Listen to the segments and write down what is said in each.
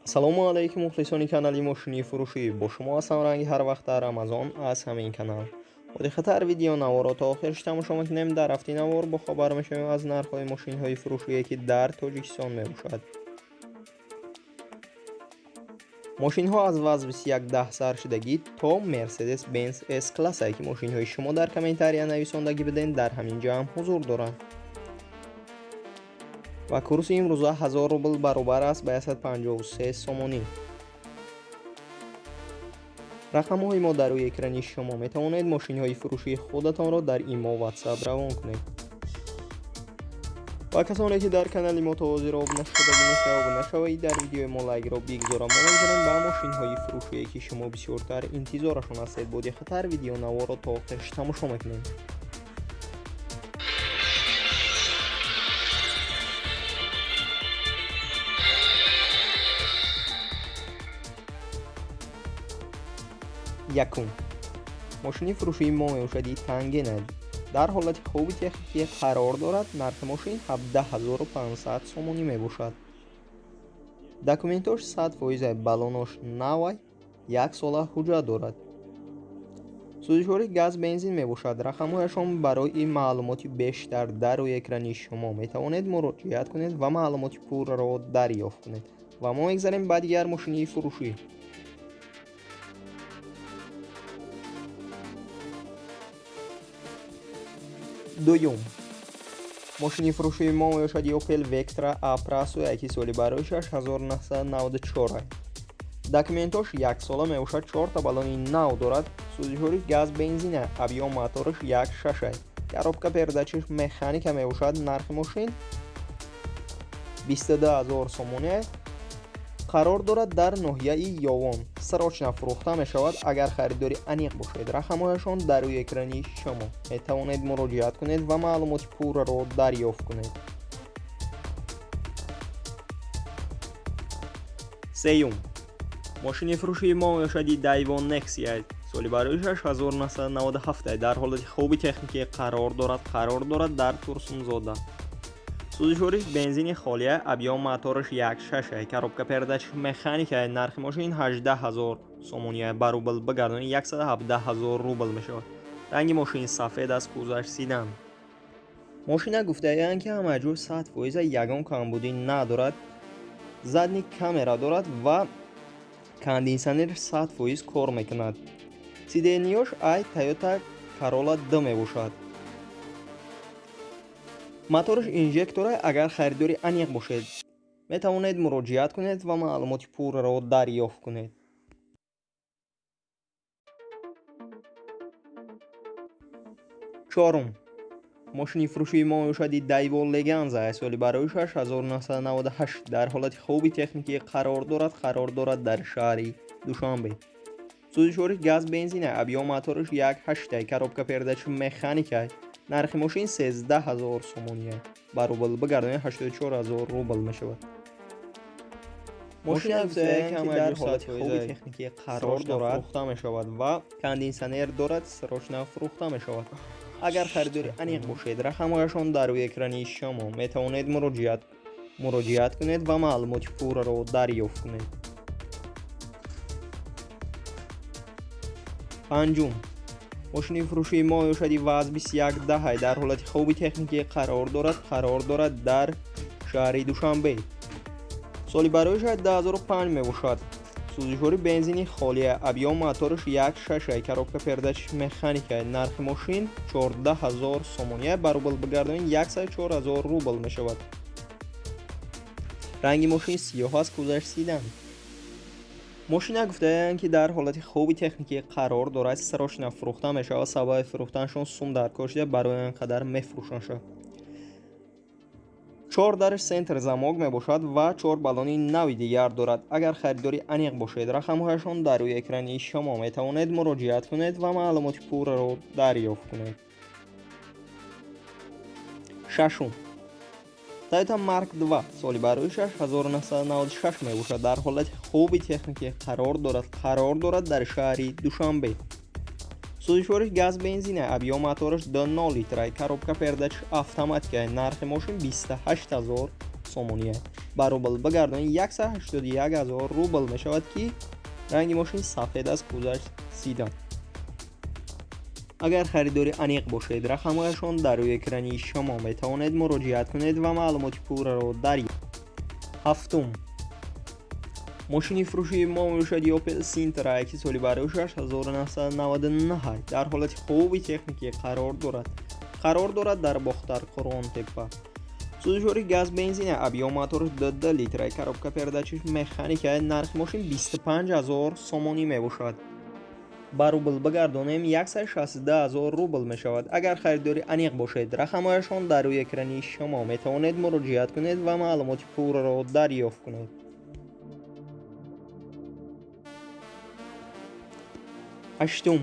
Ассалому алайкум мухлисони канали мошини фурӯшӣ. Бо шумо ҳастам ранги ҳар вақт дар Амазон аз ҳамин канал. Бо диққаттар видео наворро то охирш тамошо мекунем. Дар ҳафти навор бохабар мешавем аз нархҳои мошинҳои фурӯшие, ки дар Тоҷикистон мебошад. Мошинҳо аз ВАЗ 2110 сар шудагӣ то Mercedes-Benz S-классе, ки мошинҳои шумо дар комментария нависондагӣ биден, дар ҳамин ҷо ҳам ҳузур доранд. Ва курси имрӯза 1000 рубл баробар аст ба 153 сомонӣ. Рақамҳои мо дар рӯи экрани шумо. Метавонед мошинҳои фурӯшии худатонро дар имо, WhatsApp равон кунед. Ва касоне ки дар канали мо то ҳозир обуна шудагӣ нестед, обуна шавед, дар видеои мо лайкро бигзорам. Мо мегузарем ба мошинҳои фурӯшие, ки шумо бисёртар интизорашон ҳастед. Бо диққаттар видеонаворро то охирш тамошо мекунем. Якум. Мошини фурӯшии мо мебошад Тангена. Дар ҳолати хуби техникӣ қарор дорад. Нархи мошин 17500 сомонӣ мебошад. Документош 100%, баллонош навай, як сола ҳуҷҷат дорад. Сӯзишвори газ бензин мебошад. Рақамҳояшон барои маълумоти бештар дар рӯи экрани шумо. Метавонед муроҷиат кунед ва маълумоти пурраро дарёфт кунед. Ва мо мегзарем ба дигар мошини фурӯшӣ. Дуюм. Мошини фурӯшии мо мебошад Opel Vectra A Praso, ки соли барои 1994. Документош як сола мебошад, 4 баллони нав дорад, сӯзишвори газ бензина, объём мотораш 1.6. Коробка передачаш механика мебошад. Нархи мошин 22000 сомонӣ. Қарор дорад дар ноҳияи Ёвон. Срочно фурӯхта мешавад, агар харидори аниқ бошед. Рақамҳояшон дар рӯи экрани шумо. Метавонед муроҷиат кунед ва маълумоти пурраро дарёфт кунед. Сеюм. Мошини фурӯшии мо мебошад Daewoo Nexia. Соли барои 1997. Дар ҳолати хуби техникӣ қарор дорад, қарор дорад дар Турсунзода. Сӯзишвориш бензини холия, объём мотораш 1.6, коробка передач механика. Нархи мошин 18000 сомонӣ, ба рубл бигардонӣ 117000 рубл мешавад. Ранги мошин сафед аст, кузаш седан. Мошина гуфтаянд, ки ҳама ҷой 100%, ягон камбудӣ надорад. Задний камера дорад ва кондитсионер 100% кор мекунад. Сиденьёш ай Toyota Corolla D мебошад. Мотораш инжектора. Агар харидори аниқ бошед, метавонед муроҷиат кунед ва маълумоти пурраро дарёфт кунед. Чорум. Мошини фурӯшии мо мебошад Daewoo Leganza, соли барои 1998. Дар ҳолати хуби техникӣ қарор дорад, қарор дорад дар шаҳри Душанбе. Сӯзишвори газ бензина, объём мотораш 1.8, коробка передач механика. Нархи мошин 13000 сомонӣ, ба рубл бигардонӣ 84000 рубл мешавад. Мошина ки дар ҳолати хуби техникӣ қарор дорад, фурӯхта мешавад ва кондитсионер дорад, срочно фурӯхта мешавад. Агар харидори аниқ бошед, рақамҳояшон дар рӯи экрани шумо. Метавонед муроҷиат кунед ва маълумоти пурраро дарёфт кунед. Панҷум. Мошини фурӯшии мо мебошад ВАЗ 2110. Дар ҳолати хуби техникӣ қарор дорад, қарор дорад дар шаҳри Душанбе. Соли барои 2005 мебошад. Сӯзишвори бензини холия, объём мотораш 1.6, коробка передач механика. Нархи мошин 14000 сомонӣ, ба рубл бигардонӣ 104000 рубл мешавад. Ранги мошин сиёҳ аст, кузаш седан. Мошина гуфтаянд, ки дар ҳолати хуби техникӣ қарор дорад, срочно фурӯхта мешавад. Сабаби фурӯхтанашон сум дар кор шуда, барои он қадар мефурӯшанд. 4 дарш центр замок мебошад ва 4 баллони нави дигар дорад. Агар харидори аниқ бошед, рақамҳояшон дар рӯи экрани шумо. Метавонед муроҷиат кунед ва маълумоти пурраро дарёфт кунед. Шашум. Toyota Mark 2 соли барои 1996 мебошад. Дар ҳолати хуби техникӣ қарор дорад, қарор дорад дар шаҳри Душанбе. Сӯзишвориш газ бензина, объём мотораш 2.0 литра, коробка передач автоматика. Нархи мошин 28000 сомонӣ. Ба рубл бигардонед 181 000 рубл мешавад, ки ранги мошин сафед аст, кузаш седан. Агар харидори аниқ бошед, рақамҳояшон дар рӯи экрани шумо, метавонед муроҷиат кунед ва маълумоти пурраро дарёбед. Ҳафтум. Мошини фурӯшии мо мебошад Opel Sintra, ки соли барои 1999 дар ҳолати хуби техникӣ қарор дорад. Қарор дорад дар Бохтар, Қурғонтеппа. Сӯзишвори газ бензин, объём мотораш 2 литра, коробка передачиш механика, нархи мошин 25 000 сомонӣ мебошад. Ба рубл бигардонем 162 000 рубл мешавад. Агар харидори аниқ бошед, рақамҳояшон дар рӯи экрани шумо, метавонед муроҷиат кунед ва маълумоти пурраро дарёфт кунед. Ҳаштум.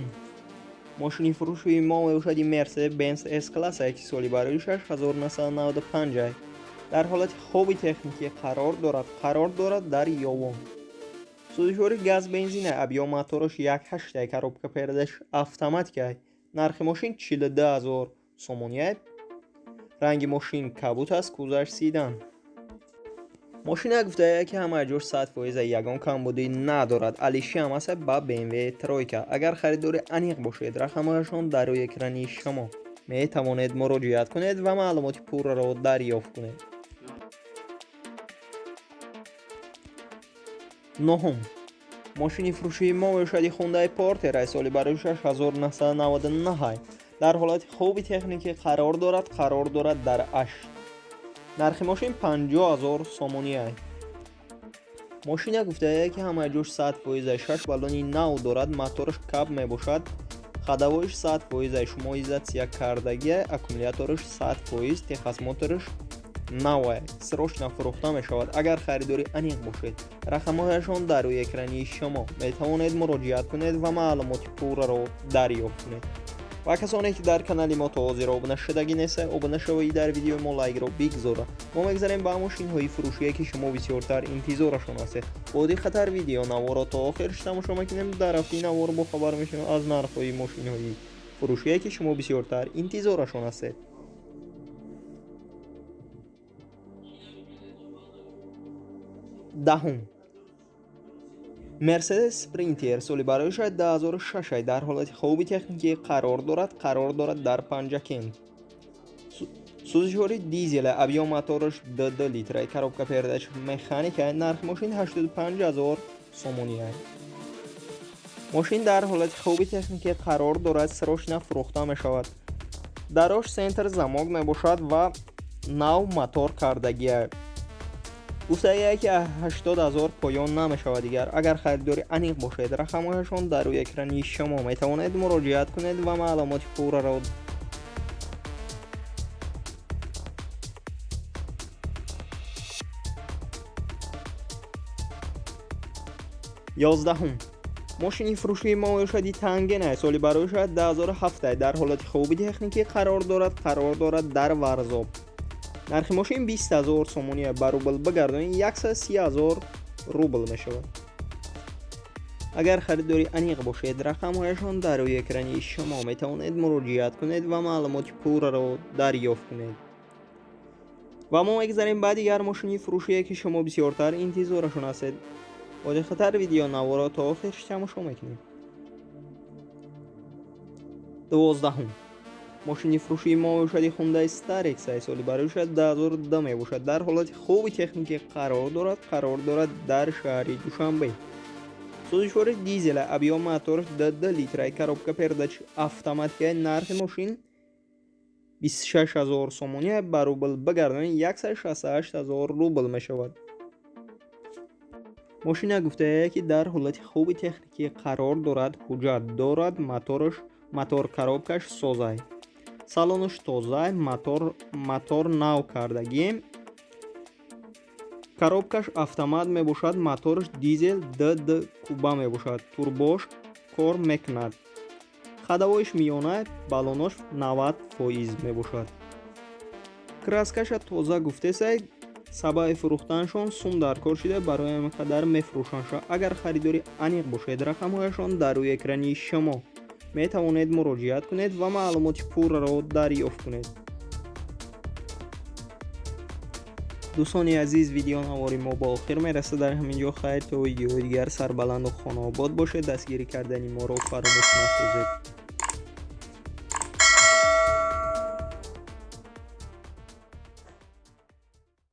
Мошини фурӯшии мо мебошад Mercedes-Benz S-класс, ки соли барои 1995 дар ҳолати хуби техникӣ қарор дорад. Қарор дорад дар Ёвон. Сӯзишвори газ бензин, объём мотораш 1.8, коробка передач автоматика, нархи мошин 42 000 сомонӣ. Ранги мошин кабут аст, кузаш седан. Мошина гуфтая, ки ҳамаи ҷош 100%, ягон камбудӣ надорад. Алиши ҳам аст ба BMW тройка. Агар харидори аниқ бошед, рақамҳояшон дар рӯи экрани шумо, метавонед муроҷиат кунед ва маълумоти пурраро дарёфт кунед. Нуҳум. Мошини фурӯшии мо мебошад Hyundai Porter, соли барои 1999 дар ҳолати хуби техникӣ қарор дорад. Қарор дорад дар Ашт. Нархи мошин 50 000 сомонӣ. Мошина гуфтая, ки ҳамаи ҷош 100%, 6 баллони нав дорад, мотораш каб мебошад, ходовойш 100%, шумоизатсия кардагия, аккумулятораш 100%, техосмотраш нав, срочно фурӯхта мешавад. Агар харидори аниқ бошед, рақамҳояшон дар рӯи экрани шумо, метавонед муроҷиат кунед ва маълумоти пурраро дарёфт кунед. Ва касоне ки дар канали мо то ҳозир обуна шудагӣ неста, обуна шавед, дар видеои мо лайкро бигзора. Мо мегзарем ба мошинҳои фурӯшие, ки шумо бисёртар интизорашон ҳастед. Бо диққаттар видео наворо то охирш тамошо мекунем. Дар рафти навор бохабар мешавем аз нархҳои мошинҳои фурӯшие, ки шумо бисёртар интизорашон ҳастед. Даҳум. Mercedes Sprinter соли барои 2006 дар ҳолати хуби техникӣ қарор дорад. Қарор дорад дар Панҷакент. Сӯзишвори дизел, объём мотораш 2 литра, коробка передач механика, нархи мошин 85 000 сомонӣ. Мошин дар ҳолати хуби техникӣ қарор дорад, срочно фурӯхта мешавад. Дарош центр замок мебошад ва нав мотор кардагия. Гуфтагия, ки 80 000 поён намешавад дигар. Агар харидори аниқ бошед, рақамҳояшон дар рӯи экрани шумо, метавонед муроҷиат кунед ва маълумоти пурраро. Ёздаҳум. Мошини фурӯшии мо мебошад Тангена, соли барои 2007 дар ҳолати хуби техникӣ қарор дорад. Қарор дорад дар Варзоб. Нархи мошин 20 000 сомонӣ. Ба рубл бигардонед 130 000 рубл мешавад. Агар харидори аниқ бошед, рақамҳояшон дар рӯи экрани шумо, метавонед муроҷиат кунед ва маълумоти пурраро дарёфт кунед. Ва мо мегзарем ба дигар мошини фурӯшие, ки шумо бисёртар интизорашон ҳастед. Бо диққаттар видео наворо то охирш тамошо мекунем. Дувоздаҳум. Мошини фурӯшии мо мебошад Hyundai Starex, соли барои 2002 мебошад. Дар ҳолати хуби техникӣ қарор дорад. Қарор дорад дар шаҳри Душанбе. Сӯзишвори дизел, объём мотораш 2 литра, коробка передач автоматика, нархи мошин 26 000 сомонӣ. Ба рубл бигардонед 168 000 рубл мешавад. Мошина гуфтая, ки дар ҳолати хуби техникӣ қарор дорад, ҳуҷҷат дорад, мотораш мотор коробкаш созай, салонаш тоза, мотор нав кардагӣ, коробкаш автомат мебошад, мотораш дизел ДД куба мебошад, турбош кор мекунад, ходовойш миёна, баллонош 90% мебошад. Краскаша тоза гуфтесай, сабаби фурӯхтанашон сум дар кор шида, барои ҳамин қадар мефурӯшанд. Агар харидори аниқ бошед, рақамҳояшон дар рӯи экрани шумо, метавонед муроҷиат кунед ва маълумоти пурраро дарёфт кунед. Дӯстони азиз, видеонавори мо ба охир мерасад. Дар ҳамин ҷо хайр, то видеои дигар сарбаланду хонаобод бошед. Дастгирӣ кардани моро фаромӯш насозед.